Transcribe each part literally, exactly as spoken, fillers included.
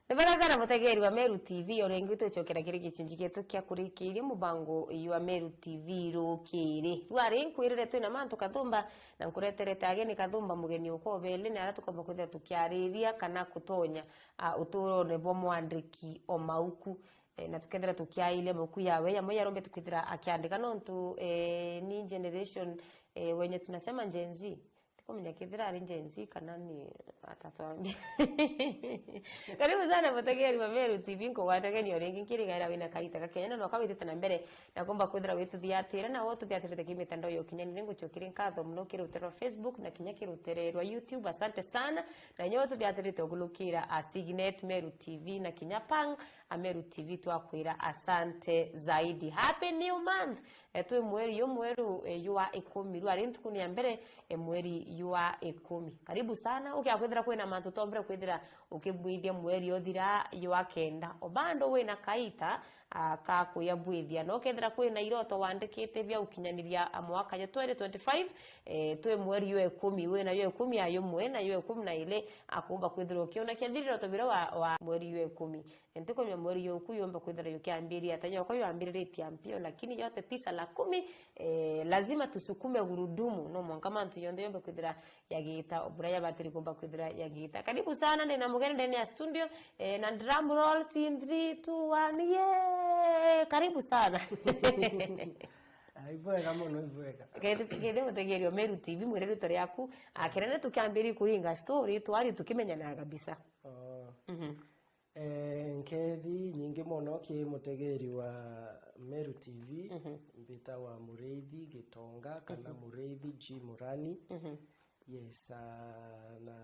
Ni bwega sana mutegeri wa Meru T V, o ringi twicokera kiri gicunji gietu kia kurikiiria mubango jwa Meru T V rukiri. Riu ari nkwirire twina mantu kathumba, na nkureterete ageni kathumba, mugeni ukwa ubeli, na aria tukomba kwithira tukiariria kana kutonya, ah, uturone bwa mwandiki o mauku. Eh, na tukethira tukiairia mauku yawe, yamwe yarombete kwithira akiandika, nontu, eh, ni generation, eh, wenye tunasema Gen Z. Ndikumenya kethira ari Gen Z kana ni atatwambia. Karibu sana mutegeri wa Meru T V, nkugwatagenio ringi nkirigaira wina kaita gakenya na noka withite na mbere na kumba kwithira wituthiatira, na wo tuthiatirite ki mitandao ya ukinyaniria. Ngucokeria nkatho muno kiri rutere rwa Facebook na kinya kiri rutere rwa YouTube. Asante sana. Na inya wo tuthiatirite ugulukira a Signet Meru T V na kinya Pang a Meru T V, twakwira asante zaidi. Happy new month. E, twi mweri jumweru, e, jwa ikumi. Riu ari ntuku ni ya mbere, e, mweri jwa ikumi. Karibu sana. Ukia kwithira kwina mantu tombire kwithira ukibwithia mweri uthira jwa kenda. O bado wina kaita, a, ka kuyabwithia. Na ukethira kwina iroto wandikite bia ukinyaniria, a, mwaka jwa twenty twenty-five, e, twi mweri jwa ikumi. Wina jwa ikumi a jumwe na jwa ikumi na ili, akumba kwithirwa ukiona kiathiri iroto bira wa, wa mweri jwa ikumi. Ntikumenya mweri juku yumba kwithira jukiambiria ata, nyoko yambiriritie mpio, lakini yote tisa la kumi, eh, lazima tusukume gurudumu. No mwanka mantu yonthe yombe kwithira yagita, o buria yabatiri kumba kwithira yagita. Karibu sana, ndina mugeni ndani ya studio, eh, na drum roll, team three, two, one, yeah! Karibu sana. Ah, ibwega mono, ibwega. Kethi, kethi mutegeri wa Meru T V, mwire ritwa riaku, ah, kirene tukiambiria kuringa story, twari tukimenyana kabisa. Oh. Mhm. Eh, nkethi nyingi mono ki mutegeri wa Meru T V, mhm, mbitagwa Muriithi Gitonga kana, mhm, Muriithi G Murani. Mhm. Yes, ah, na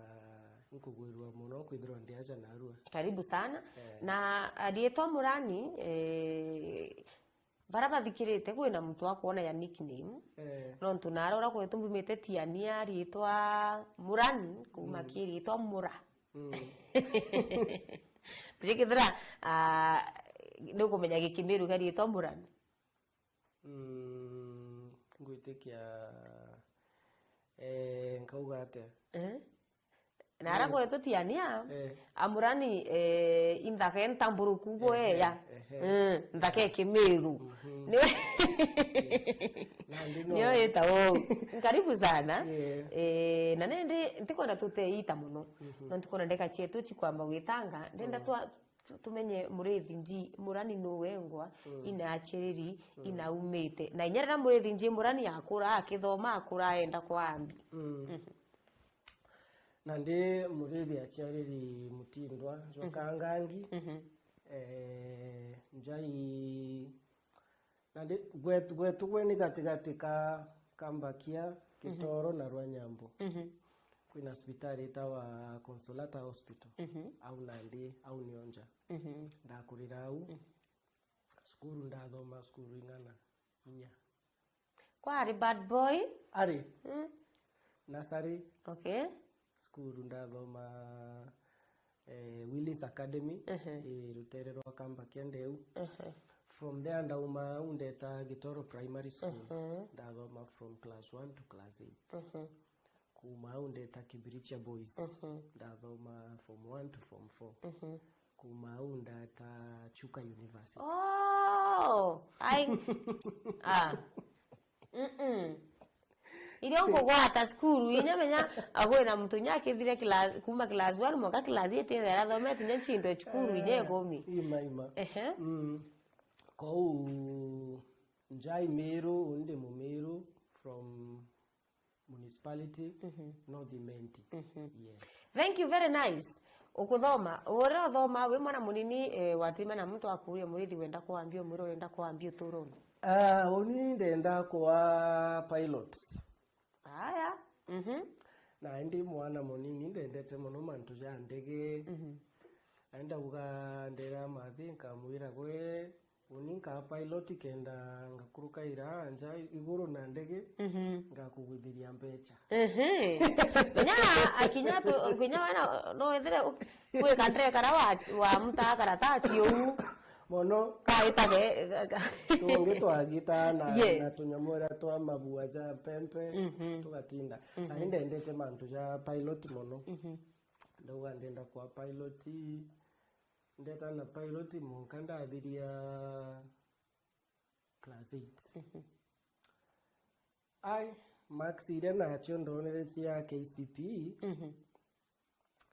nkugwirua mono kwithirwa ndi aja narua. Karibu sana. Eh. Na, ah, riitwa Murani, eh, Bara bathikirite, kwina muntu akwona ya nickname. Eh. Nontu narora kwetu mbumite Tiania, riitwa Murani, kuma, mm, ki riitwa Mura. Mm. Ndiri kethira, ah, ni ukumenya Gikimiru kia riitwa Murani? Mm, ngwitikia, eh, nkauga atia? Eh? Na ara, mm, kwetu Tiania, eh, a Murani, eh, inthaka entamburuku bweya. Ehe, ehe. Mm, nthaka e Kimiru. Mhm. Niwe, yes, nandi no, niyo itawo. Karibu sana. Yeah. Eh, na nindi ntikwenda tuteita mono. Mhm. No ntikwenda ndeka cietu cikwamba gwitanga. Ndenda, mm, twa, tu-, tumenye Muriithi G Murani nu wengwa, mm, ina achiriri, mm, ina umite. Na inya riria Muriithi G Murani akura, akithoma, akura enda kwa ambi. Mm. Mhm. Na ndi Muriithi aciariri Mutindwa jwa, mhm, Kangangi. Mhm. Eh, njai, na ndi gwetu, gwetu gwe ni gatigati ka, ka Mbakia, mhm, Kitoro na Rwanyambo. Mhm. Kwina cibitari itawa Consolata Hospital. Mhm. Au nandi, au nio nja. Mhm. Ndakurira au. Mhm. Cukuru ndathoma cukuru ing'ana? Inya. Kwa ari bad boy? Ari. Mm. Nursery. Okay. Cukuru ndathoma, eh, Willis Academy, ehe, i rutere rwa Kambakia ndeu. Ehe. From there ndauma au ndeta Gitoro Primary School. Ehe. Ndathoma from class one to class eight. Ehe. Kuma au ndeta Kibirichia Boys. Mhm. Ndathoma form one to form four. Mhm. Kuma au ndeta Chuka University. Oh, ai. Ah. Mm-mm. Irio ngugwata cukuru, inya menya, agwe na muntu inya akithire class, kuma class one mwanka class eight, ethera athomete inya nchindo cukuru inya, eh, ikumi. Ima, ima. Ehe. Mm. Kou njai Miru, ndi Mumiru from municipality, mhm, North Imenti. Mhm. Yes. Thank you, very nice. Ukuthoma, uria uthoma wi mwana munini, eh, watirima na muntu akuria Muriithi wenda kwambia, umwira urenda kwambia uturone? Ah, uni ndenda kwa pilot. Aya. Mhm. Na ndi mwana munini ndendete muno mantu ja ndege. Mhm. Na ndauga ndera mathi nkamwira gwe Uni nkaa pilot kenda ngakuruka ira nja iguru na ndege, mhm, ngakugwithiria mbecha. Ehe. Kinya akinya tu, kinya wana no wethire u-, kwika ndrekara wa, wa mutaa karataci uu. Mono. Kaitage, ga-, ga-, tungi twagitaa na, yes, na tunyamu iria twa mabua ja mpempe, mhm, tugatinda. Mhm. Na ni ndendete mantu ja pilot mono. Mhm. Ndauga ndenda kwa pilot. Ndetana na pilot mwanka ndathiria class eight. Mhm. Ai, marks iria nacio ndonere cia K C P E, Mhm.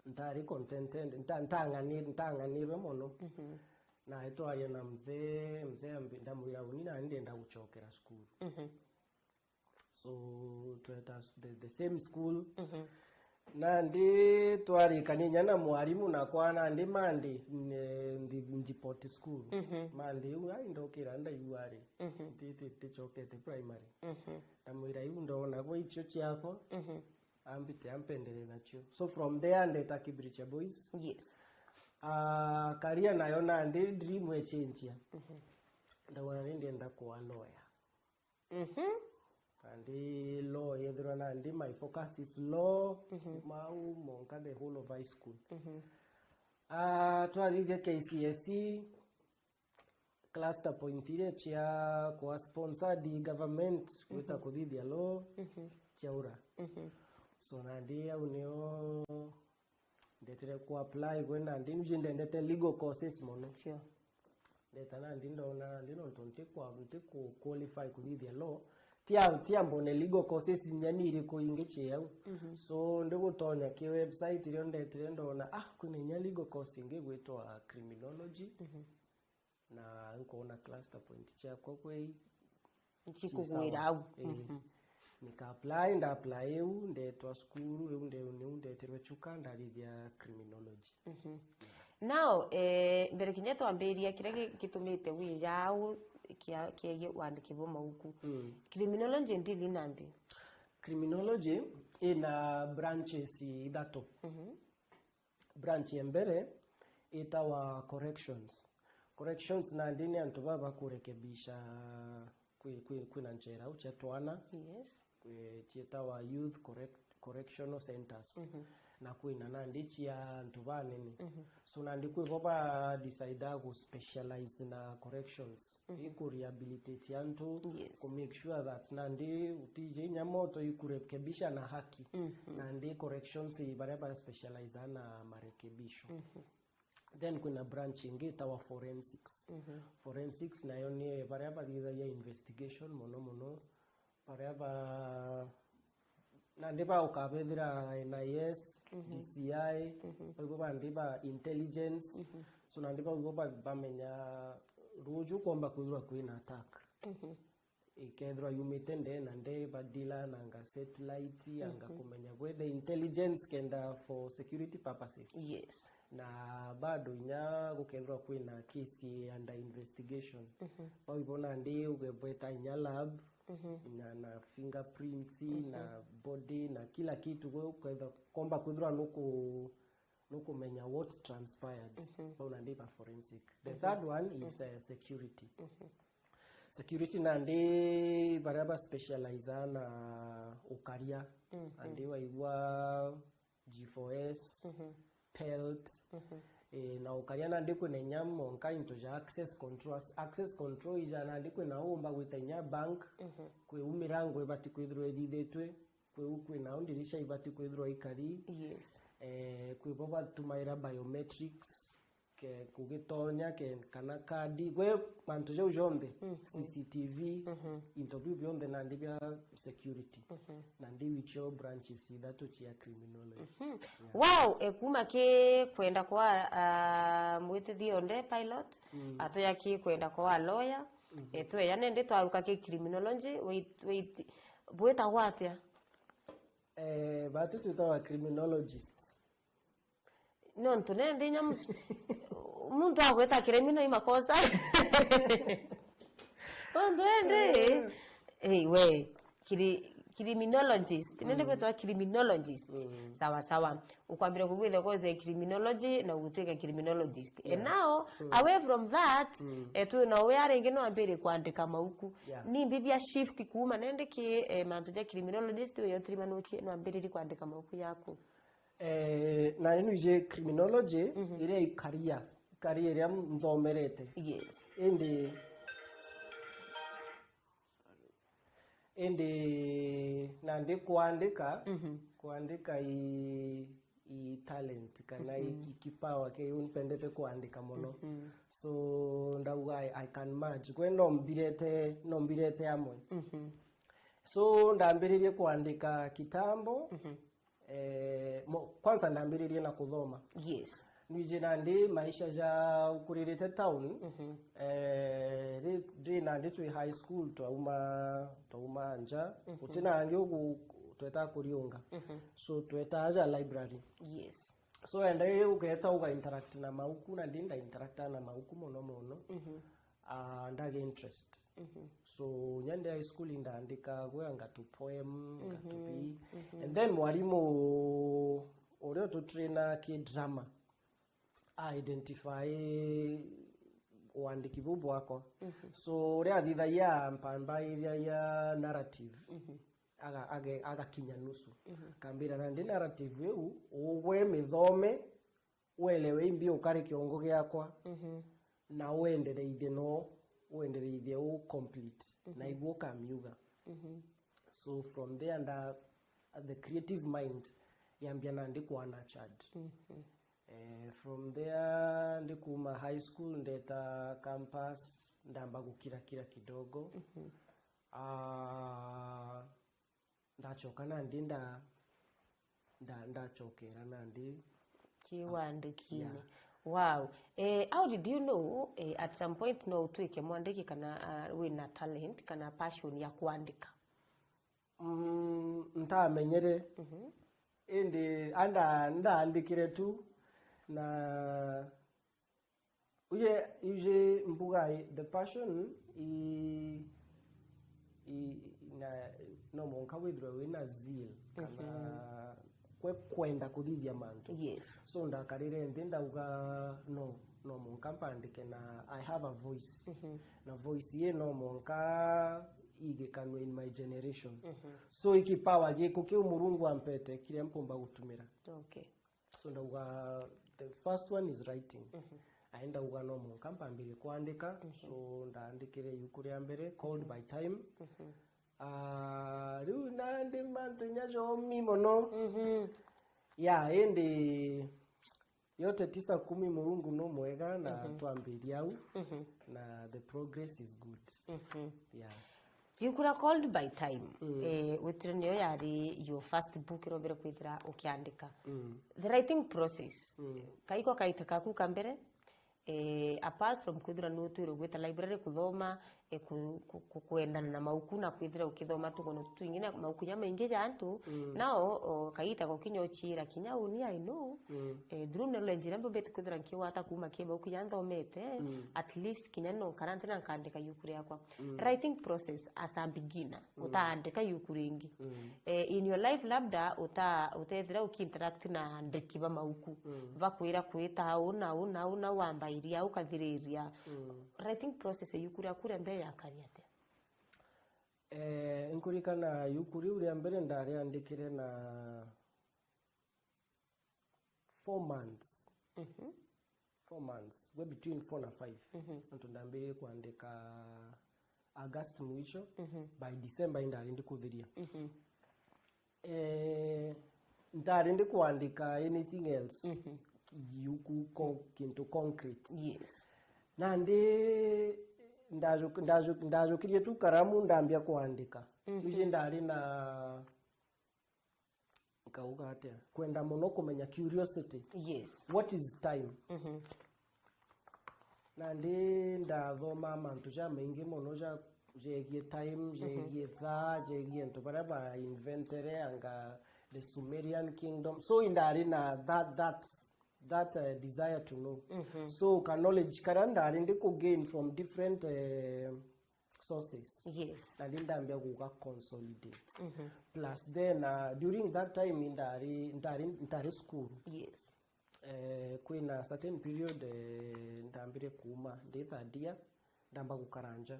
ntari contented, nta-, ntang'ani-, ntang'anirwe mono. Mhm. Na itwaria na mzee, mzee ambi-, ndamwira, "Uni nani ndenda gucokera cukuru." Mhm. So, tweta s-, the, the same school. Mhm. Nandi twarikania inya na mwarimu nakwa, nandi Monday, ne-, ndi-, ndipoti school. Mhm. Monday iu, ai, ndokira ndaigua ri, Mhm. nti-, ti-, ticokete primary. Mhm. Ndamwira, "Iu ndona gwe icio ciakwa." Mhm. Ambite ampendere nacio. So from there ndeta Kibiricha Boys. Yes. Ah, career nayo nandi dream echenjia. Mhm. Ndauga nandi ndienda kuwa lawyer. Mhm. Nandi law yethirwa nandi my focus is law. Mhm. Kuma au monka the whole of high school. Mhm. Ah, twathithia K C S E, cluster point iria cia kwa sponsored government gwita Mhm. kuthithia law Mhm. ciaura. Mhm. So nandi au nio ndetire ku apply kwenda ndi nji ndendete legal courses mono. Sure. Ndeta nandi ndona nandi nontu nti kwa, nti ku qualify kuthithia law. Tia, tia mbone legal courses inya ni iriku ingi ciau. Mhm. So ndigutonya ki website irio ndetire ndona, ah, kwina inya legal course ingi gwitwa criminology. Mhm. Na nkoona cluster point ciakwa kwei Nchikugwira au. Eh, Mhm. nika apply, nda apply iu, ndetwa cukuru, iu nde-, niu ndetirwe Chuka, ndathithia criminology. Mhm. Now, eh, mbere kinya twambiria kiria gi-, gitumite wija au kia-, kiegie wandiki bwa mauku. Mm. Criminology ndili nambi? Criminology ina branches ithatu. Mhm. Branch ya mbere itawa corrections. Corrections nandi ni antu baba bakurekebisha kwi, kwi, kwina njera au cia twana. Yes. Kwi, cietawa youth correct, correctional centers. Mhm. Na kwina nandi cia antu banene. Mhm. So nandi kwi bo ba decide gu specialize na corrections. Mhm. Iku rehabilitate antu, Yes. ku make sure that nandi utije inya moto ikurekebisha na haki. Mhm. Nandi corrections i baria ba specialize na marekebisho. Mhm. Then kwina branch ingi itawa forensics. Mhm. Forensics nayo ni baria bathithagia investigation mono mono. Baria ba, nandi baukabethira N I S, Mhm. D C I, Mhm. baibo bandi ba intelligence. Mhm. So nandi baibo ba-, bamenya ruju kwomba kwithirwa kwina attack. Mhm. Ikethirwa yumite ndee na ndee, badila na anga satellite, anga Mhm. kumenya gwe the intelligence kenda for security purposes. Yes. Na bado inya gukethirwa kwina case under investigation. Mhm. Bau ibo nandi ugebweta inya lab, Mhm. na, na fingerprints, Mhm. na body, na kila kitu, gwe ukethirwa komba kwithirwa nuku-, nukumenya what transpired. Mhm. Bau nandi ba forensic. The Mhm. third one is, Mhm. uh, security. Mhm. Security nandi baria ba specialize na ukaria. Mhm. Nandi waigua G four S, Mhm. pelt, Mhm. eh, na ukaria nandi kwina inya monka into ja access control. As-, access control ija nandi kwina umba gwita inya bank, Mhm. kwi u mirango ibati kwithirwa ithithitwe, kwi u kwina u ndirisha ibati kwithirwa ikari. Yes. Eh, kwi bo batumaira biometrics, ke kugitonya, ke kana kadi, gwe mantu jau jonthe, Mhm. C C T V, Mhm. into biu bionthe nandi bia security. Mhm. Na ndiu icio branches ithatu cia criminology. Mhm. Yeah. Wow, e, kuma ki kwenda kwa, ah, mwitithio nde pilot, Mm. atuya ki kwenda kwa lawyer, Mhm. e, tweya nende twaruka ki criminology, wait, wait, bwitagwa atia? Eh, batu twitagwa criminologists. Nontu nende inya mu-, muntu agwita kiremi no imakosa. Nontu nende, Eh. Hey, we, kiri-, criminologist. Nende Mm. gwitwa criminologist. Mm. Sawa, sawa. Ukwambire kugwitha course ya criminology na ugutwika criminologist. And Yeah. now, Mm. away from that, Mm. eh, tu na we aringi no ambire kwandika mauku. Yeah. Ni mbibia shift kuma nende ki, eh, mantu ja criminologist, we yotirima nuchie, no ambiririe kwandika mauku yaku. Eh, na ni nwije criminology Mhm. iria ikaria, ikaria iria nthomerete. Yes. Indi, indi nandi kwandika, Mhm. kwandika i, i talent kana i, i kipawa kiu mpendete kuandika mono. So ndauga I, I can merge. Kwe no mbirete, no mbirete amwe. So ndambiririe kuandika kitambo. Eh, mo-, kwanza ndambiririe na kuthoma. Yes. Nwiji nandi maisha ja ukuririte town, eh, ri, ri nandi twi high school twauma, twauma nja, gutina angi ugu tweta kuriunga. So tweta aja library. Yes. So ende ugeta uga interact na mauku, na ndi nda interact na mauku mono mono. Ah, ndaga interest. So nyende high school ndaandika gwanga tu poem, nga tu bi. And then mwarimu uria ututraina ki drama, a identify uandiki buu bwakwa. So uria athithagia mpamba iria ya narrative, aga-, age-, agakinya nusu. Akambira, "Nandi narrative iu ugwe mithome, welewe imbi ukare kiongo giakwa, na wendereithie no, wendereithie u complete, na iguo ukamiuga." So from there nda, the creative mind yambia nandi kwa nurtured. Eh, from there ndi kuma high school ndeta campus, ndamba gukirakira kidogo. Ah, ndachoka nandi nda, nda, ndachokera nandi ki wandikine. Yeah. Wow. Eh, how did you know, eh, at some point no utwike mwandiki kana, ah, wina talent kana passion ya kwandika? Mm, ntamenyere. Indi anda ndaandikire tu na uje, uje mbuga i, the passion i, i, na no mwanka withirwe wina zeal kana kwe kwenda kuthithia mantu. Yes. So ndakarire nthi ndauga no, no mwanka mpandike na I have a voice. Na voice ye no mwanka igikanwe in my generation. So iki power giku kiu Murungu ampete kiria mpumba gutumira. Okay. So ndauga the first one is writing. Ai ndauga no mwanka mpambire kwandika. So ndaandikire iuku ria mbere, Called by Time. Ah, riu nandi mantu inya jomi mono. Ya, indi yote tisa kumi Murungu no mwega na twambiria au, na the progress is good. Yeah. Iuku ria Called by Time, eh, witire niyo yari your first book iria umbire kwithira ukiandika. The writing process, kaiko kaita kaku ka mbere, eh, apart from kwithira ni utwire ugwita library kuthoma, eh, ku, ku, ku, kwendana na mauku na kwithira ukithoma tugono tutu twingi na mauku ja maingi ja antu, nao, o, kaita gokinya uchiira kinya uni I know, eh, through knowledge iria mbumbite kwithira nkigwata kuuma ki mauku ja nthomete, at least kinya no nkara nthi na nkandika iuku riakwa. Writing process as a beginner, utaandika iuku ringi. Eh, in your life labda uta-, utethira ukiinteract na andiki ba mauku, bakwira kwita au na au na au na wambairia au ukathiriria. Writing process iuku riaku ria mbere yakari atia? Eh, nkurikana iuku riu ria mbere ndariandikire na four months. Four months, we between four na five. Nontu ndambiririe kwandika August mwisho, by December indari ndi kuthiria. Eh, ndari ndi kwandika anything else. Iuku ko-, kintu concrete. Yes. Nandi ndajuk-, ndajuk-, ndajukirie tu karamu ndambia kwandika. Niji ndari na nkauga atia? Kwenda mono kumenya curiosity. Yes. What is time? Nandi ndathoma mantu jamaingi mono ja, jegie time, jegie thaa, jegie antu baria ba inventere anga the Sumerian kingdom. So indari na that, that, that, uh, desire to know. So ka knowledge karia ndari ndi ku gain from different, uh, sources. Yes. Na ndi ndambia guga consolidate. Plus then, uh, during that time indari, ndari, ndari school. Yes. Eh, kwina certain period, eh, ndambire kuuma ndi third year, ndamba gukara nja.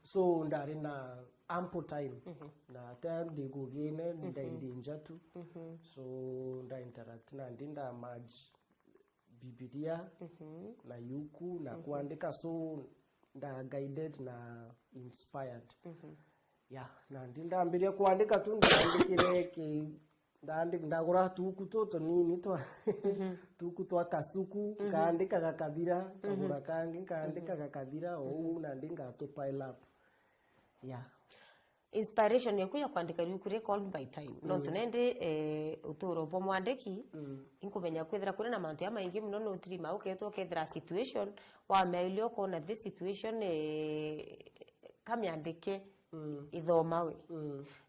So ndari na ample time. Na time ndigugine, ndai ndi nja tu. So nda interact na ndi nda merge Bibilia na iuku na kwandika, so nda guided na inspired. Yeah, na ndi ndambiria kwandika tu, ndandikire ki Ndandi-, ndagura tuku tu tunini twa, tuku twa kasuku, nkaandika gakathira, nkagura kangi, nkaandika gakathira, o uu nandi ngatu pile up. Yeah. Inspiration yaku ya kwandika riuku ri Called by Time. Nontu nendi, eh, uturo bwa mwandiki, inkumenya kwithira kuri na mantu jamaingi mono nutirima ukethwa ukethira situation, wamea ile ukona this situation, eh, kamiandike, ithoma we.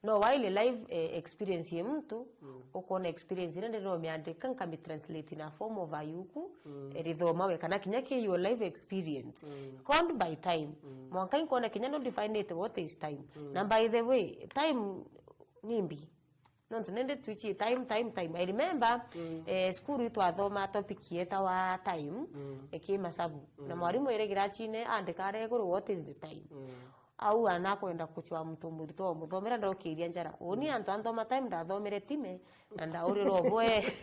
No waile live, eh, experience ya muntu, ukona experience iria ndiri no miandika, nkami translate na form of a yuku, eh, rithoma we, kana kinya ki your life experience. Called by Time. Mwanka inkona kinya no definite what is time. Na by the way, time ni mbi. Nontu nende twichie time, time, time. I remember, eh, cukuru itwathoma topic yetawa time, eki masabu. Na mwarimu ere kirachine andika aria iguru, "What is the time?" Au ana akwenda kuchwa muntu murito omuthomera, ndokiria njara. Uni antu anthoma time ndathomere time, na ndaurira obwe.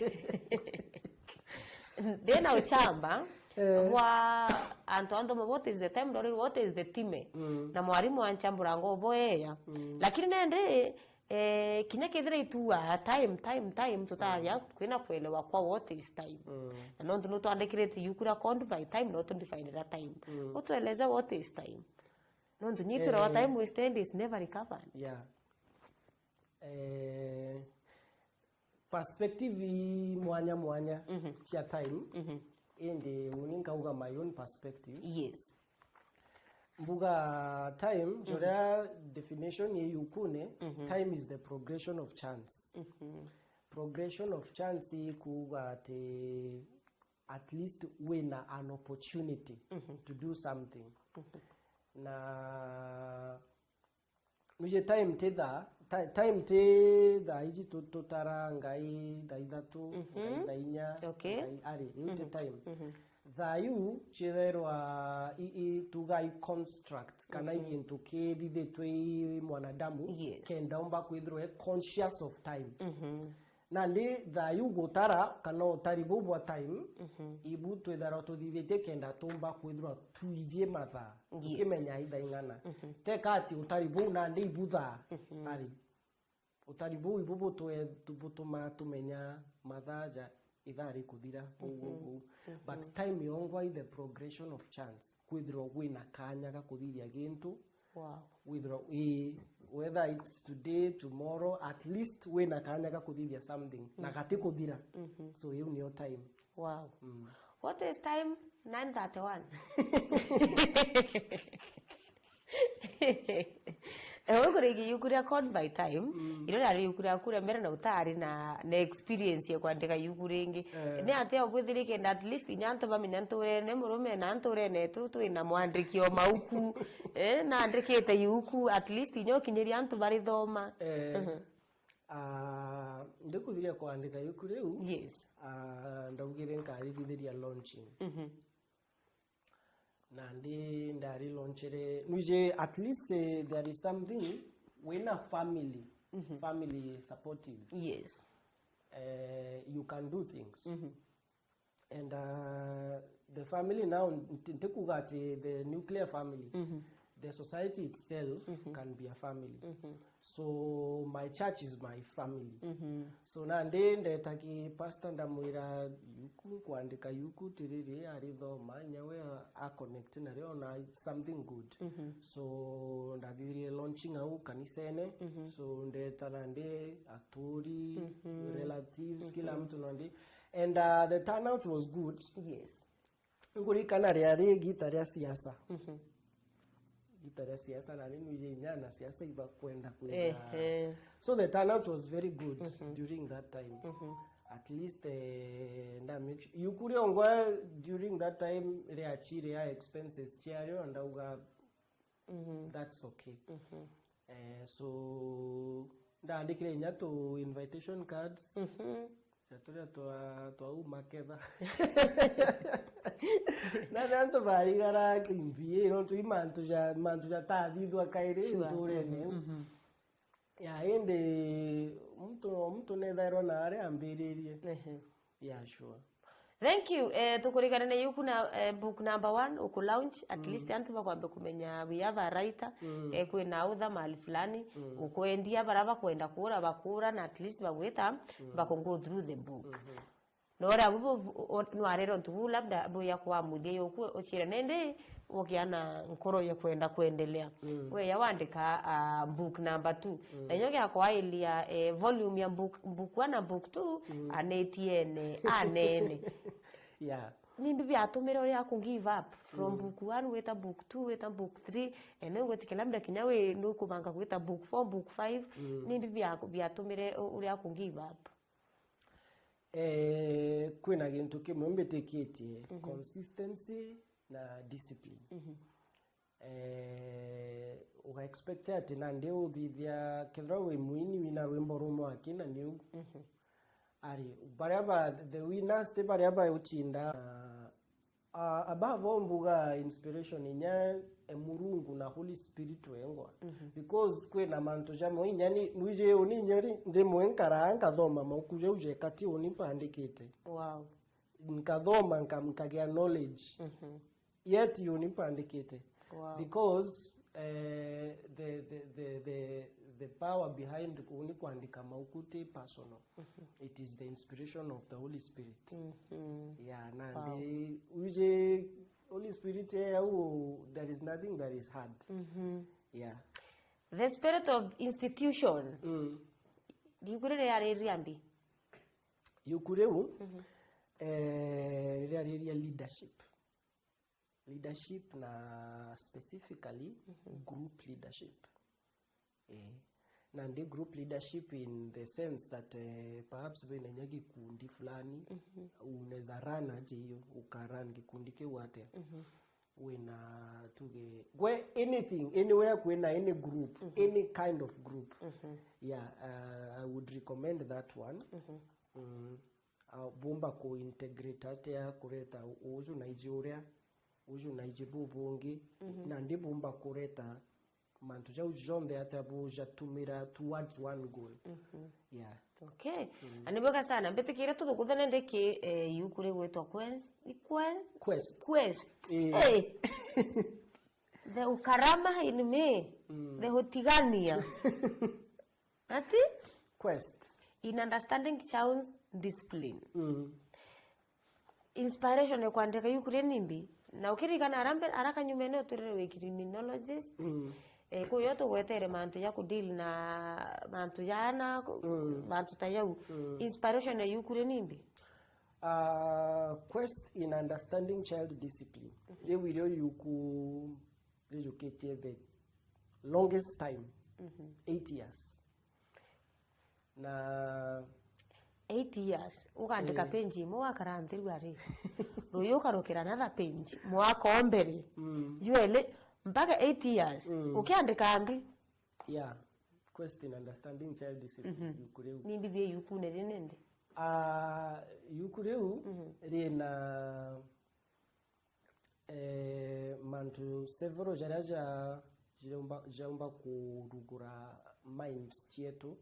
Ndina uchamba, bwa antu anthoma, "What is the time?" Ndorire, "What is the time?" Na mwarimu anchambura ngo obwe eya. Lakini nende, eh, kinya kethira itua time, time, time, tutaja kwina kuelewa kwa what is time. Na nontu nutwandikirite yuku ria Called by Time, no tudefinera time. Utueleze what is time. Nontu nyi turawa time wasted is never recovered. Yeah. Eh, perspective i mwanya mwanya cia time, indi uni nkauga my own perspective. Yes. Mbuga time, joria definition ye yukune, time is the progression of chance. Progression of chance i kuuga ati at least wina an opportunity to do something. Na nuje time ti thaa, ti-, time ti thaa iji tu-, tutara ngai thaa ithatu, ngai thaa inya, okay, ngai ari, riu ti time. Thaa iu ciethairwa i, i, tuga i construct, kana i gintu kithithitwe i mwanadamu, yes, kenda umba kwithirwa e conscious of time. Nandi thaa iu gutara kana utari buu bwa time, ibu twithairwa tuthithitie kenda tumba kwithirwa twiji mathaa, yes, tukimenya ithaa ing'ana. Teka ati utari buu nandi ibu thaa ari. Utari buu ibu butwe-, tu-, butumaa tumenya mathaa ja ithaa rikuthira, uu, uu, uu. But time yongwa i the progression of chance. Kwithirwa wina kanya ga kuthithia gintu, wow, withirwa, ii, whether it's today, tomorrow, at least wina kanya ga kuthithia something, na gati kuthira. So, iu niyo time. Wow. What is time? Nine thirty-one. Ewe kuri yuku ria Called by Time, iro riari yuku riaku ria mbere na utari na, na experience ya kwandika yuku ringi. Eh. Ni atia ubwithiri kenda at least inya antu bamenya nturene murume na nturene tu twina mwandiki o mauku, eh, nandikite yuku, at least inya ukinyiria antu barithoma. Eh. Ah, ndikuthiria kwandika yuku riu, yes, ah, ndaugire nkarithithiria launching. Nandi ndari launchere, nwije at least, eh, there is something wina family, family supportive. Yes. Eh, you can do things. And, uh, the family now, nti-, ntikuga ati the nuclear family, the society itself can be a family. So my church is my family. So nandi ndeta ki pastor ndamwira yuku, nkwandika yuku tiriri, arithoma, inya we a, a connect nario na something good. So ndathithirie launching au kanisene. So ndeta nandi aturi, relatives, kila mtu nandi. And, uh, the turnout was good. Yes. Nkuririkana riari gita ria siasa. Gita ria siasa na ni nwije inya na siasa ibakwenda kwira. Ehe. So the turnout was very good during that time. At least, eh, nda make sure. Yuku riongwa during that time riachire ya expenses chiario, ndauga, that's okay. Eh, so, ndaandikire inya tu invitation cards. Cia turia twa, twa uma ketha. Na ni antu barigara kimbi, nontu i mantu ja, mantu jatathithwa kairi nturene. Ya, indi muntu o muntu nethairwa na aria ambiririe. Ehe. Yeah, sure. Thank you. Eh, tukurigane na yuku na, eh, book number one, uku launch, at least antu bakwambe kumenya we have a writer, eh, kwina author mahali fulani, ukwendia bara bakwenda kura, bakura, na at least bagwita, bako go through the book. No uria bu, bu, o-, nwarere untu buu labda buya kwa muthia yuku ucire nindi ugia na nkoro ya kwenda kwendelea. Weya wandika, ah, book number two. Na inyo gia kwailia, eh, volume ya book, book one na book two, anetiene, anene. Yeah. Nimbi biatumire uria ku give up from book one wita book two wita book three, and then gwitikira labda kinya wi nukubanga gwita book four, book five, nimbi bia-, biatumire u-, uria ku give up? Eh, kwina gintu kimwe mbitikitie, consistency na discipline. Eh, uga expect ati nandi uthithia, kethira wi mwini wina rwimbo rumwe akina ni ugu. Ari, baria ba the winners ti baria bauchinda. Ah, above all mbuga inspiration inya e Murungu na Holy Spirit wengwa. Because kwina mantu jamwe inya ni, nwiji uni inya ri, ndi mwe nkaraa nkathoma mauku jau jeka ti uni mpandikite. Wow. Nkathoma nka-, nkagia knowledge. Yet uni mpandikite. Wow. Because, eh, the, the, the, the, the power behind uni kwandika mauku ti personal. It is the inspiration of the Holy Spirit. Yeah, nandi uje Holy Spirit, eh, au, there is nothing that is hard. Yeah. The spirit of institution. Yuku riri riariria mbi? Yuku riu, eh, riria riria leadership. Leadership na specifically group leadership. Eh, nandi group leadership in the sense that, eh, perhaps wina inya gikundi fulani, unaweza run aje hiyo, uka run gikundi kiu atia? Wina tuge, gwe anything, anywhere kwina any group, any kind of group. Yeah, uh, I would recommend that one. Mm. Ah, bumba ku integrate atia kureta uju na iji uria, uju na iji bubungi, nandi bumba kureta mantu jau jonthe atia bujatumira towards one goal. Yeah. Okay. Na ni bwega sana. Mbitikire tuthukuthe nindi ki, eh, yuku rigwitwa Quest. Ni Quest? Quest. Quest. Eh. Eh. The ukarama in me. The utigania. Ati? Quest. In understanding child discipline. Inspiration ya kwandika yuku ri nimbi? Na ukirikana ara mbe-, ara kanyumene uturire wi criminologist. Eh, kuyo tugwetere mantu ya kudeal na mantu ya ana, mantu ta yau. Inspiration ya yuku ri nimbi? Uh, Quest in understanding child discipline. Riu irio yuku rijukitie the longest time, eight years. Na eight years, ukandika page imwe, wakara nthi riu ari. Ruyu ukarukira another page, mwaka o mbere. Jueli, mpaka eight years, ukiandika mbi. Yeah. Quest in understanding child discipline, yuku riu. Ni mbi bi yukune ri nindi? Ah, yuku riu rina eh, mantu several jaria ja-, jaumba, jaumba kurugura minds cietu,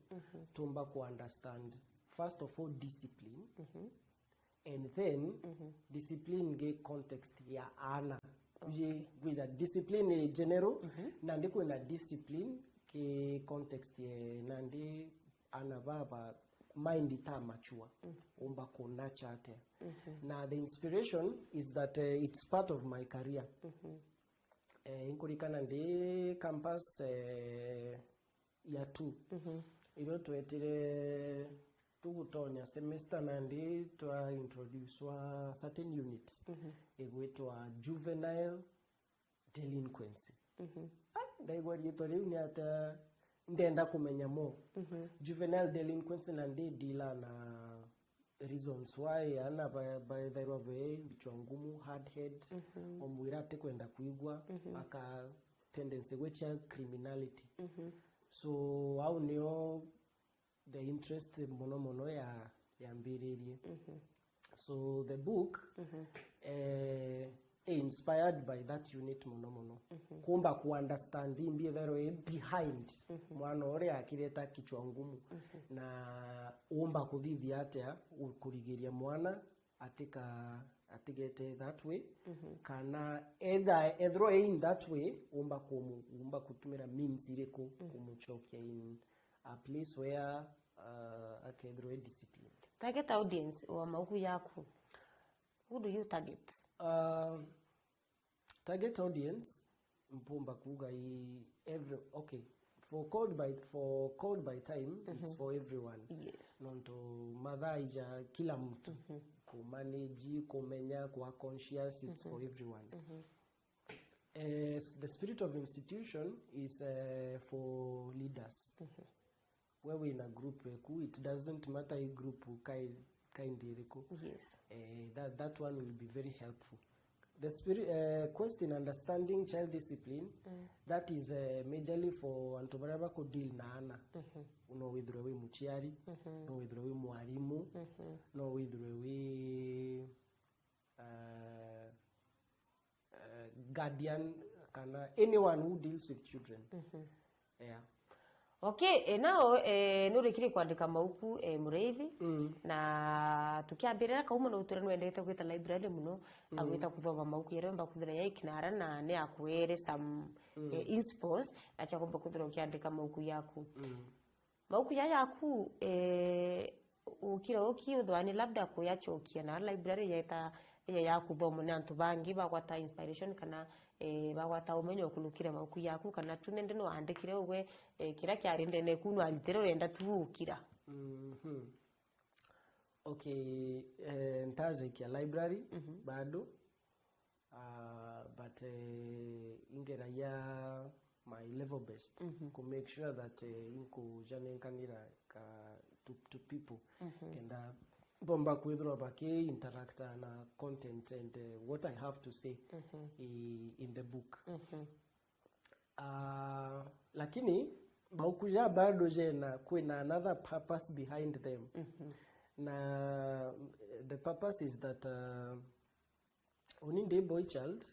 tumba ku understand, first of all, discipline, and then discipline ngi context ya ana. Uje kwitha discipline i general, nandi kwina discipline ki context ye nandi ana baba mind ita mature, umba ku nurture atia. Na the inspiration is that, eh, it's part of my career. Eh, inkurikana ndi campus, eh, ya two. Irio twetire tugutonya semester nandi twa introducewa certain unit igwitwa juvenile delinquency. Ah, ndaigua riitwa riu ni atia, ndenda kumenya more. Juvenile delinquency na ndi dealer na reasons why ana ba-, baethairwa be bichwa ngumu, hard head, omwira atikwenda kwigua, aka tendency gwichia criminality. So, au nio the interest mono mono ya, yambiririe. So the book, eh, i inspired by that unit mono mono. Kumba ku understand imbi ethairwa i behind mwana uria akireta kichwa ngumu, na umba kuthithia atia u-, kurigiria mwana atika atigete that way, kana either ethirwa e in that way, umba kumu umba kutumira means iriku kumuchokia in a place where uh, akethirwa e disciplined. Target audience wa mauku yaku, who do you target? Uh, target audience, mpumba kuga i every okay, for called by for called by time, it's for everyone. Yes. Nontu mathaa ija kila mtu kumanage, kumenya, kuwa conscious, it's for everyone. Eh, the spirit of institution is uh, for leaders. We wina group eku, it doesn't matter i group kai kind iriku. Yes. Eh, that, that one will be very helpful. The spirit, uh, quest in understanding child discipline, that is uh, majorly for antu baria baku deal na ana. No withirwe wi muciari, no withirwe wi mwarimu, no withirwe wi uh, uh, guardian, kana anyone who deals with children. Yeah. Okay, e, nao e, nurikire kwandika mauku e, Muriithi, na tukiambirira kau muno utura nwendete gwita library muno, agwita kuthoma mauku yaria wemba kwithira yai kinara na ni akuere some e, inspos na cia kumba kwithira ukiandika mauku yaku. Mauku ja yaku e, ukira uki uthwani labda kuyachokia na library yeta ija ya kuthomwa ni antu bangi bagwata inspiration kana e, bagwata umenyo kurukira mauku yaku, kana tu nende nwandikire ugwe e, kira kiari ndene ku nwaritire urenda tu gukira. Mhm. Okay, eh, ntajakia library bado. Uh, but uh, ingeragia my level best ku make sure that uh, inkujanenkanira ka to, to people kenda bomba kwithirwa baki interact na content and uh, what I have to say i, in the book. Uh, lakini mauku ja bado jena kwina another purpose behind them. Na the purpose is that uh, uni ndi boy child.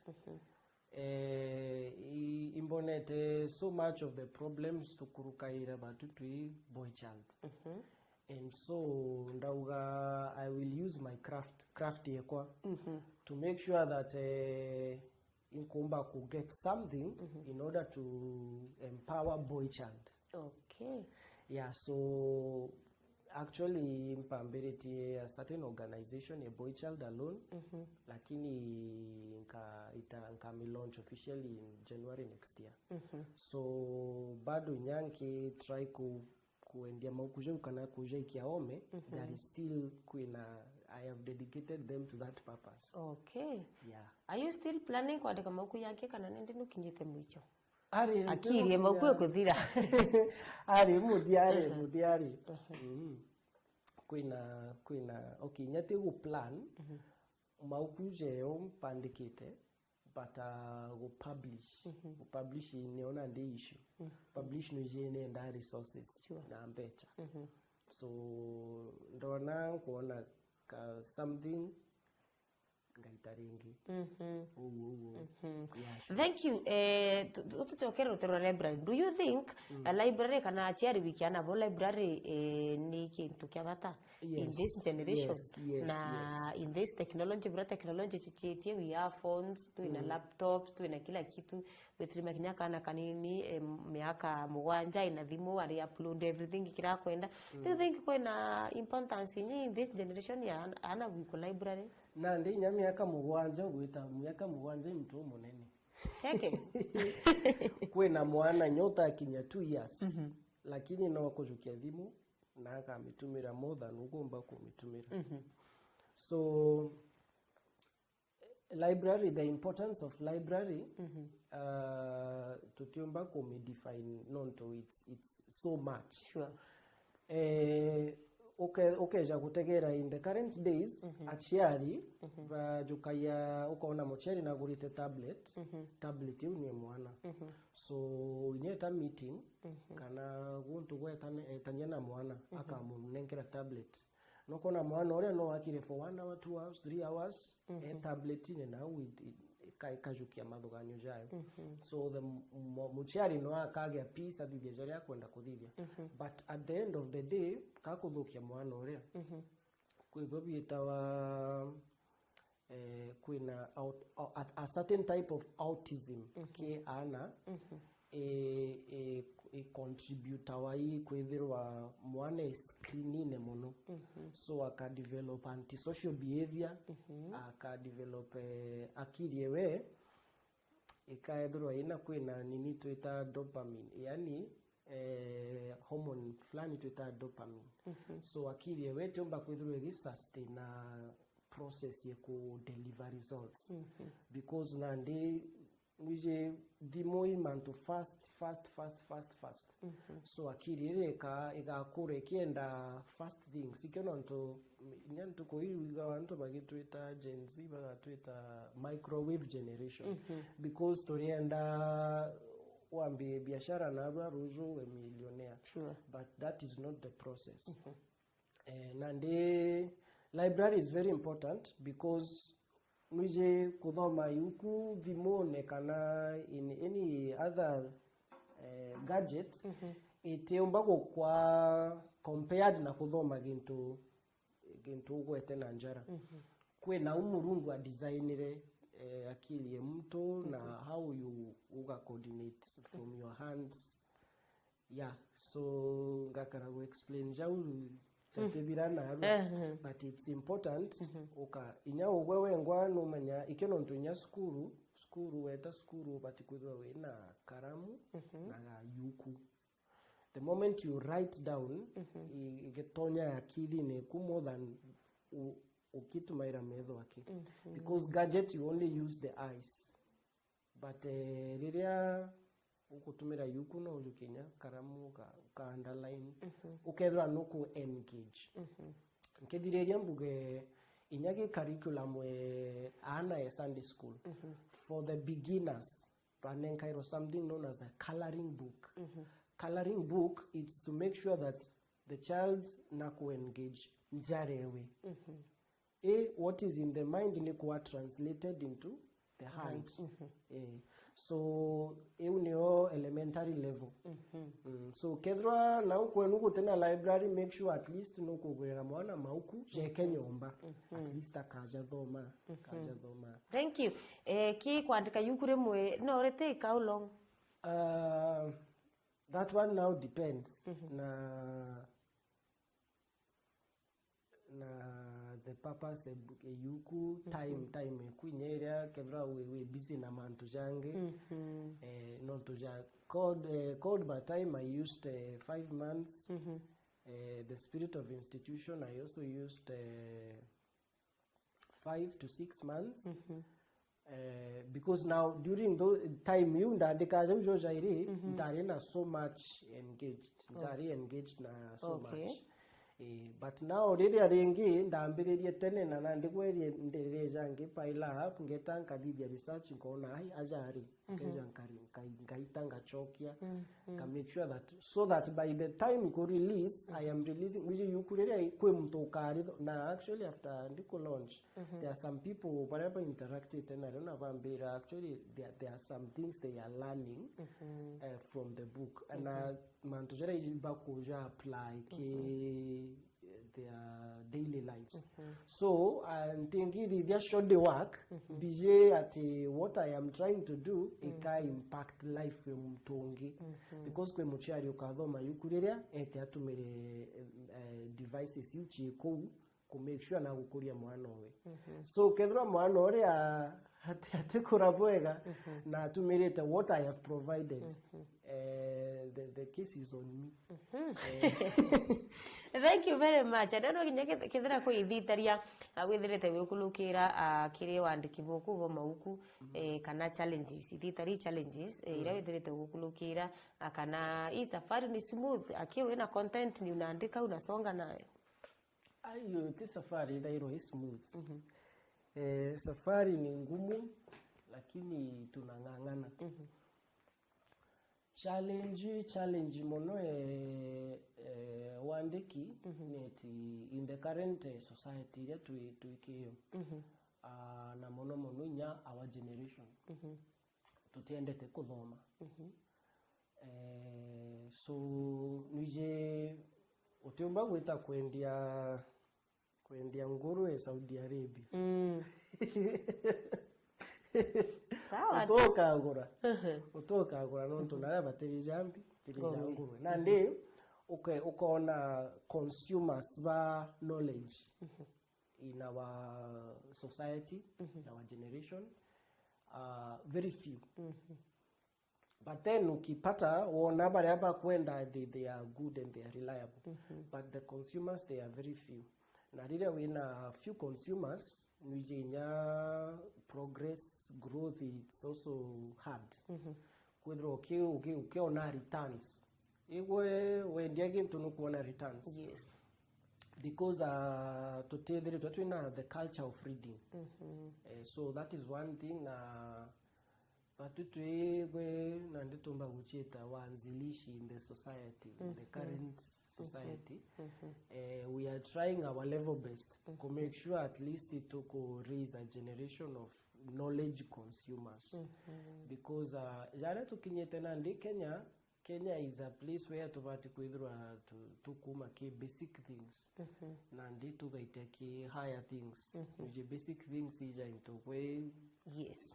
Eh, i- imbonete so much of the problems tukurukaira batu twi boy child. And so ndauga I will use my craft craft yekwa to make sure that eh, inkumba ku get something in order to empower boy child. Okay. Yeah, so actually mpambiritie a certain organization, a boy child alone, lakini nka ita nka me launch officially in January next year. So bado nyanki try ku kuendia mauku jau kana kujaikia ome, there is still kwina, I have dedicated them to that purpose. Okay. Yeah. Are you still planning kwandika mauku yangi kana nindi nukinyite mwicho? Ari, akirie mauku ekuthira. Ari muthia ari, muthia ari. Mm. Kwina kwina okay, nyati gu plan mauku jeo mpandikite, but uh, gu publish gu publish niona ndi issue. Publish no je nenda resources na mbecha. So ndona nkuona ka something ngaita ringi. Uu uu. Yeah, sure. Thank you. Eh, tu- tu- tucokere rutero rwa library. Do you think a library kana aciari wiki anabo library eh, ni kintu kia bata in Yes, this generation yes, yes, na yes. In this technology, bura technology chichitie, we have phones, twina laptops, twina kila kitu. Gwithirima kinya kana kanini eh, miaka mugwanja ina thimu ari upload everything kirakwenda. Do you think kwina importance inyi in this generation ya ana- ana gwiko library? Na ndi inya miaka mugwanja, gwita miaka mugwanja i mtu umunene. Keke. Kwina mwana nyota akinya two years, lakini no kujukia thimu na akamitumira more than ugumba kumitumira. So library, the importance of library, uh, tutiumba kumidefine nontu it's, it's so much. Sure. Eh, uke- ukeja gutegera in the current days, aciari bajukagia, ukona muciari nagurite tablet. Tablet iu ni mwana. So inyeta meeting kana guntu gwetana- etania na mwana, akamunenkera tablet. Nokona mwana uria no akire for one hour, two hours, three hours, e tabletine nau i- i- ika- ikajukia mathuganio jayo. So the mu- mu- muciari no akagia peace athithie jaria akwenda kuthithia. But at the end of the day, kakuthukia mwana uria, Kwi bo biitawa, eh, kwina aut-, a, a certain type of autism ki aana, i, i, i contributawa i kwithirwa mwana e screenine mono. So aka develop antisocial behavior, aka develop, eh, akili ewe ikaethirwa ina kwina nini twita dopamine, yani, eh, hormone fulani twita dopamine. So akili ewe itiumba kwithirwa igi sustain na process ya ku deliver results. Because nandi nwiji thimu i mantu fast, fast, fast, fast, fast. So akili iri ika-, igakura ikienda fast things. Ikio nontu, inya ntuku ii wigaga antu bagitwita Gen Z, bagatwita microwave generation. Because turienda wambie biashara narua ruju we millionaire. Sure. But that is not the process. Eh, nandi library is very important because nwiji kuthoma yuku thimune kana in any other, eh, gadget, itiumba gukwa compared na kuthoma gintu, gintu ugwete na njara. Kwina u Murungu adesignire, eh, akili ya mtu na how you uga coordinate from your hands. Yeah, so ngakara gu explain jau chatithira narua, but it's important uka, inya ugwe wengwa numenya ikio nontu inya cukuru, cukuru weta cukuru ubati kwithirwa wina karamu na ga yuku. The moment you write down, i-, igitonya akilini ku more than u-, ukitumaira metho aki. Because gadget you only use the eyes. But, eh, riria ugutumira yuku no ujuke inya karamu uka, uka underline, ukethirwa nuku engage. Nkithiriria mbuge inya gi curriculum, eh, aana ya Sunday school, for the beginners, banenkairwo something known as a coloring book. Coloring book, it's to make sure that the child naku engage njara ewe. I, what is in the mind ni kuwa translated into the hand. Eh, so iu nio elementary level. Mm, so kethirwa nau kwenu gutina library, make sure at least nukugurira mwana mauku jeke nyomba. At least akaja thoma, akaja thoma. Thank you. Eh, ki kwandika yuku rimwe no rite how long? Uh, that one now depends na na the purpose e bu-, e yuku, time, time eku inya iria kethira wi, wi busy na mantu jangi. Eh, nontu ja called, eh, called by time I used, eh, five months. Eh, the spirit of institution I also used, eh, five to six months. Eh, because now during the time iu ndandikaga jau jo jairi, ntari na so much engaged, ntari engaged na so much. Eh, but now riria ringi ndambiririe tene na nandi gwerie ndirire jangi pile up, ngeta nkathithia research nkona ai ajari, nkeja nkari-, nkai-, ngaita ngachokia, nka make sure that, so that by the time ku release, I am releasing, which yuku riria kwi muntu ukari, na actually after ndiku launch, there are some people baria ba interactite nario na bambira, actually, there, there are some things they are learning, eh, from the book. Na mantu jaria bakuja apply ki, eh, their daily lives. So, uh, ntingithithia shoddy work, mbiji ati what I am trying to do, ika impact life ya muntu ungi. Because kwi muciari ukathoma yuku riria, ete atumire, eh, devices iu ci kuu, ku make sure na gukuria mwana owe. So kethirwa mwana uria ati, atikura bwega na atumirite what I have provided, eh, the, the case is on me. Eh. Thank you very much. Andũ no nginya keth-, kethira kwithitaria, ah, withirite wikulukira, ah, kiri wandiki buku bo mauku, eh, kana challenges, ithitari challenges, eh, iria withirite gukulukira, ah, kana hii safari ni smooth, aki wina content ni unaandika, unasonga nayo. Ayo, ti safari ithairwa i smooth. Eh, safari ni ngumu, lakini tunang'ang'ana. Challenge, challenge mono, eh, eh, wandiki, ni ati in the current, eh, society iria twi, twikio, ah, na mono mono inya our generation, tutiendete kuthoma. Eh, so, nwiji utiumba gwita kwendia Kwendia ngurwe Saudi Arabia. Mm. Sawa tu. Utukagura. Utukagura nontu naria batiri jambi, tiri ja ngurwe. Nandi uke-, ukona consumers ba knowledge in our society, in our generation, uh, very few. But then ukipata wona baria bakwenda, they, they are good and they are reliable. But the consumers, they are very few. Na riria wina few consumers, nwiji inya progress, growth, it's also hard. Kwithirwa uki-, uki-, ukiona returns. Igwe wendia gintu nukwona returns. Yes. Because uh, tutithiritwe twina the culture of reading. Eh, so that is one thing, na batu twigwe nandi tumba guchita waanzilishi in the society, in the current society. Eh, we are trying our level best to make sure at least tuku raise a generation of knowledge consumers. Because uh, jaria tukinyite nandi Kenya, Kenya is a place where tubati kwithirwa tu-, tukuma ki basic things nandi tugaitia ki higher things. Niji basic things ija into kwi. Yes.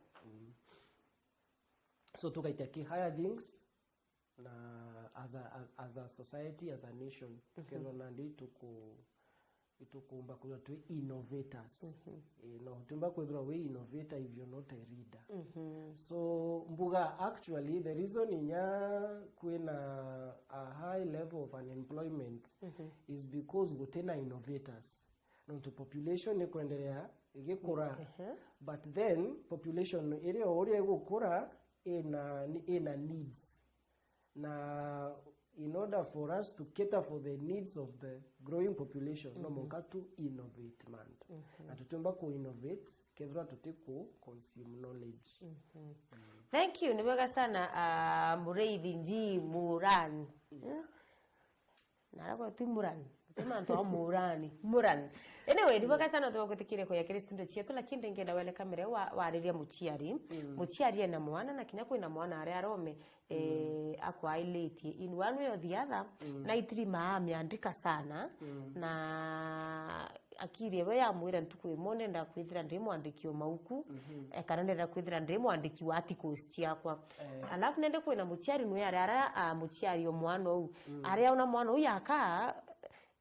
So tugaitia ki higher things, na as a, as, as a society, as a nation, kethirwa nandi tuku itukumba kwithirwa twi innovators. Eh, no tumba kwithirwa wi innovator if you're not a reader. So mbuga actually the reason inya kwina a high level of unemployment is because gutina innovators. Nontu population ni kwendelea igikura, but then population iria uria igukura ina, ina needs. Na in order for us to cater for the needs of the growing population, no monka tu innovate mantu. Na tutiumba ku innovate kethirwa tuti ku consume knowledge. Thank you, ni bwega sana, uh, Muriithi G Murani. Hmm? Naragwa tu Murani. Ti mantu a Murani. Murani. Anyway, ni bwega sana tuba gwitikire kuya kiri studio cietu, lakini ndingenda wele kamera wa-, wariria muciari. Muciari ena mwana, na kinya kwina mwana aria arome, eh, akwailitie in one way or the other, na itiri maamiandika sana, na akiri ewe yamwira ntuku imwe ndenda kwithira ndi mwandiki o mauku, eh, kana ndenda kwithira ndi mwandiki wa articles ciakwa. Alafu nende kwina muciari nwe aria, aria, ah, muciari o mwana ou, aria ona mwana ou yaka,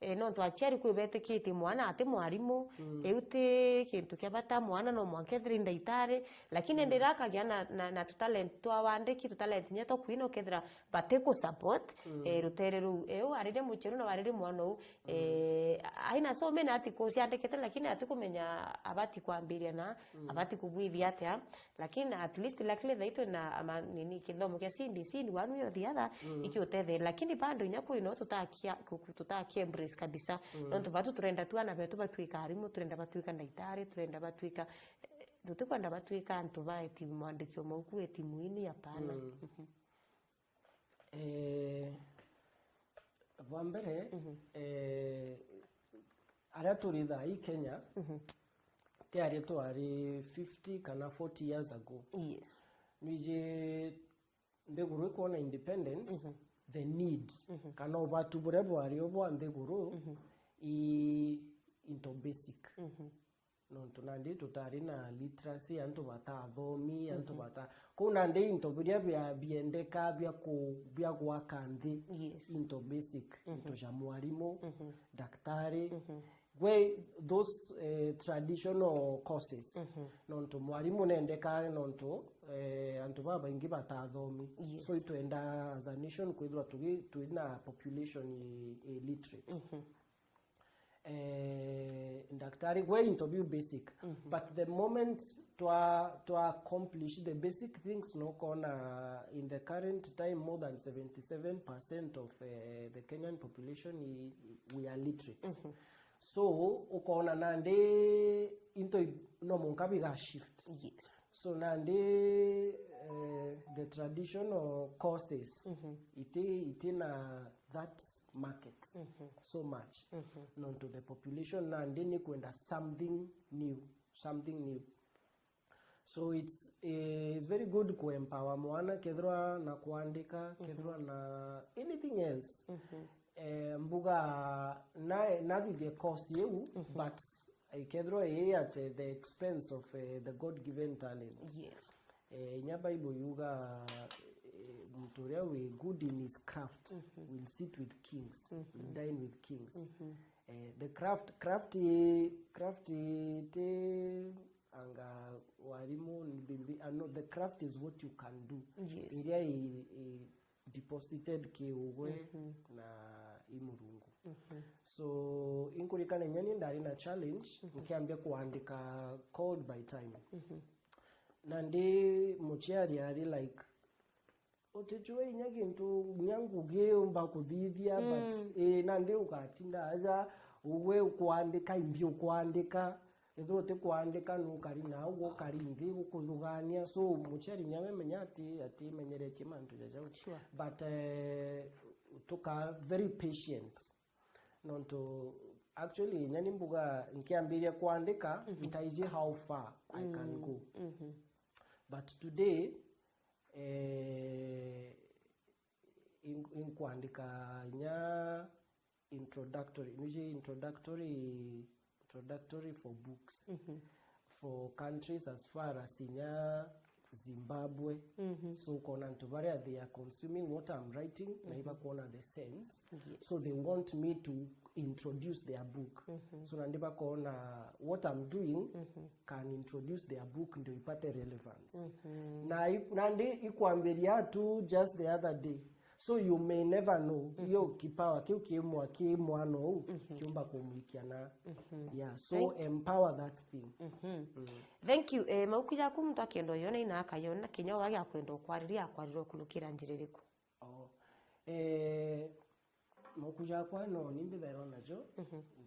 eh, nontu aciari kwi betikitie mwana ati mwarimu, iu ti kintu kia bata, mwana no mwanka ethire i ndaitari, lakini ndi rakagia na, na, na tutalent twa wandiki, tutalent nya twa kwina, ukethira bati ku support, eh, rutere ruu. Eh, u ariria muciari na wariria mwana ou, eh, aina so mena articles ciandikite, lakini atikumenya abati kwambiria na, abati kubwithia atia. Lakini at least, luckily, thaitwe na ama, nini, kithomo kia C B C in one way or the other, ikiutetheria. Lakini bado inya kwi no tutakia, ku-, ku-, tutakia embrace kabisa. Nontu batu turenda tu ana betu batwika arimu, turenda batwika ndaitari, turenda batwika, eh, tutikwenda batwika antu ba eti mwandiki o mauku eti muini, hapana. Eh, bwa mbere, eh, aria turi thaa ii Kenya, ti aria twari fifty kana forty years ago. Yes. Nwiji nthiguru ikwona independence, the need, kana ubatu buria bwari o bwa nthiguru, i into basic. Nontu nandi tutari na literacy, antu batathomi, antu bata-, kuu nandi into biria bia, biendeka bia ku-, bia gwaka nthi, yes, into basic, into ja mwarimu, daktari, gwe those, eh, traditional courses. Nontu mwarimu nendeka nontu, eh, antu babaingi batathomi. Yes. So itwenda as a nation kwithirwa tugi-, twina population i-, illiterate. Eh, daktari, gwe into biu basic. But the moment twa, twa accomplish the basic things, no kona in the current time more than seventy-seven percent of, eh, the Kenyan population i-, we are literate. So ukona nandi into i-, no monka biga shift. Yes. So nandi, eh, the traditional courses iti, iti na that market so much. Nontu the population nandi ni kwenda something new, something new. So it's, eh, it's very good ku empower mwana kethirwa na kuandika, kethirwa na anything else. Eh, mbuga na nathithie course iu, but ikethirwa ii at, eh, the expense of, eh, the God given talent. Yes. Eh, inya Bible yuga, eh, muntu uria wi good in his craft will sit with kings, will dine with kings. Eh, the craft, craft, craft ti anga warimu, ni bimbi, ah, no, the craft is what you can do. Yes. Iria i, i deposited ki ugwe na i Murungu. So, inkurikana inya ni ndari na challenge, nkiambia kuandika called by time. Na ndi muciari ari like, utijue inya gintu, inya ngugi umba kuthithia, but, eh, nandi ugatinda aja, ugwe ukuandika, imbi ukuandika, ethirwa uti kuandika, nukari nau, ukari nthi, gukuthugania. So, muciari nyawe menya ati, ati menyeretie mantu jajau. Sure. But, eh, tuka very patient. Nontu, actually, inya ni mbuga, nkiambiria kuandika, ntaiji how far I can go. But today, eh, in-, inkwandika inya introductory, nuji introductory, introductory for books for countries as far as inya Zimbabwe. So ukona antu baria they are consuming what I'm writing, na ibakuona the sense. Yes. So they want me to introduce their book. So nandi bakuona what I'm doing can introduce their book, ndio ipate relevance. Na i-, nandi ikwambiria tu just the other day. So you may never know, iyo kipawa kiu ki mwa-, ki mwana uu, kiumba kumwikia na. Yeah, so empower that thing. Thank you. Eh, mauku jaku muntu akenda uyona ina akayona, kinya uga gia kwenda ukwariria, akwarira ukurukira njira iriku? Oh. Eh, mauku jakwa no ni mbithairwa najo,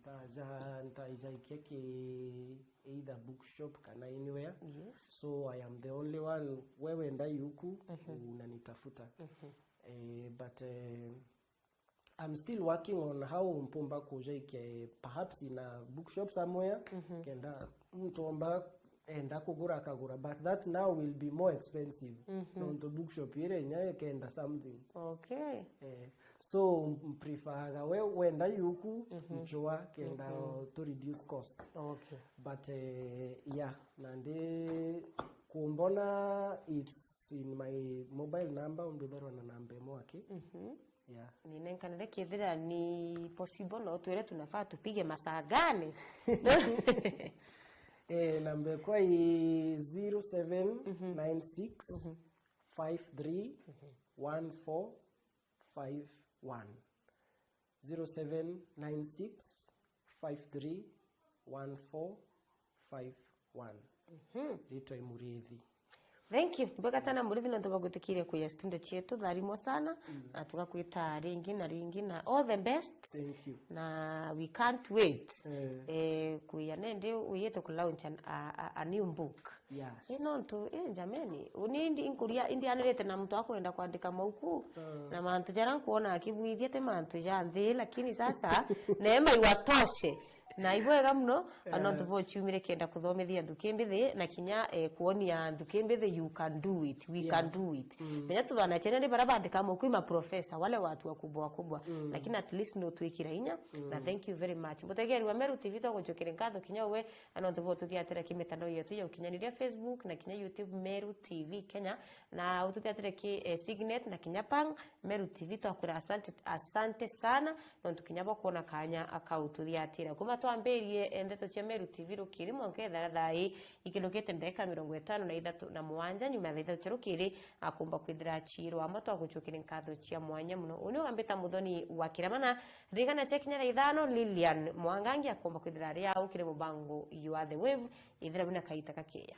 ntaja, ntaijaikia ki either bookshop kana anywhere. Yes. So I am the only one, we wenda yuku, unanitafuta. Eh, but, eh, I'm still working on how mpumba kujaikia, eh, perhaps in a bookshop somewhere, kenda muntu omba enda kugura akagura, but that now will be more expensive. Nontu bookshop ire inya ikenda something. Okay. Eh, so mpreferaga we wenda yuku njua kenda to reduce cost. Okay. But, eh, yeah, nandi kumbona it's in my mobile number, umbitherwa na namba imwe aki. Yeah. Ninenkanire kethira ni possible, no twire tunafaa tupige masagani. Eh, namba ikwa i zero seven nine six five three one four five one. Zero seven nine six five three one four five one. Ritwa i Murithi. Thank you. Mbwega sana Murithi nontu bwa gwitikiria kuya studio cietu, tharimo sana, na tugakwita ringi na ringi na all the best. Thank you. Na we can't wait. Eh. Eh, kuya nende uyite ku launch an, a, a, a new book. Yes. Ni nontu, eh, jameni, uni ndi inkuria, indianirite na muntu akwenda kwandika mauku, na mantu jaria nkuona akibwithia ti mantu ja nthi, lakini sasa neema iwatoshe. Na ibwega muno, yeah, nontu bo ciumire kenda kuthomithia nthuki mbithi, na kinya, eh, kuonia nthuki mbithi, you can do it, we, yeah, can do it. Mm. Menya tuthana chene ni bara bandika mauku ma professor, wale watu wakubwa wakubwa. Mm. Lakini at least no twikira inya, na, mm, thank you very much. Mutegeri wa Meru T V, twagucukire nkatho kinya uwe, na nontu bo tuthiatira ki mitandao yetu ya ukinyaniria, Facebook na kinya YouTube, Meru T V Kenya, na ututhiatire ki, eh, Signet na kinya Pang, Meru T V, twakwira asante, asante sana, nontu kinya bo kwona kanya akau tuthiatira. Kuma twambirie, eh, ndeto cia Meru T V rukiri, mwanka ethara thaa ii ikirukite ndagika mirongo itano na ithatu na mugwanja nyuma ya thaa ithatu cia rukiri, akumba kwithira ciirwa amwe, twagucukire nkatho cia mwanya muno. Uni wambita Muthoni wa Kiramana, Ririkana cia kinya thaa ithano, Lilian Mwangangi akomba kwithira ari au kiri mubango You Are The Wave, ithira bwina kaita kakeya.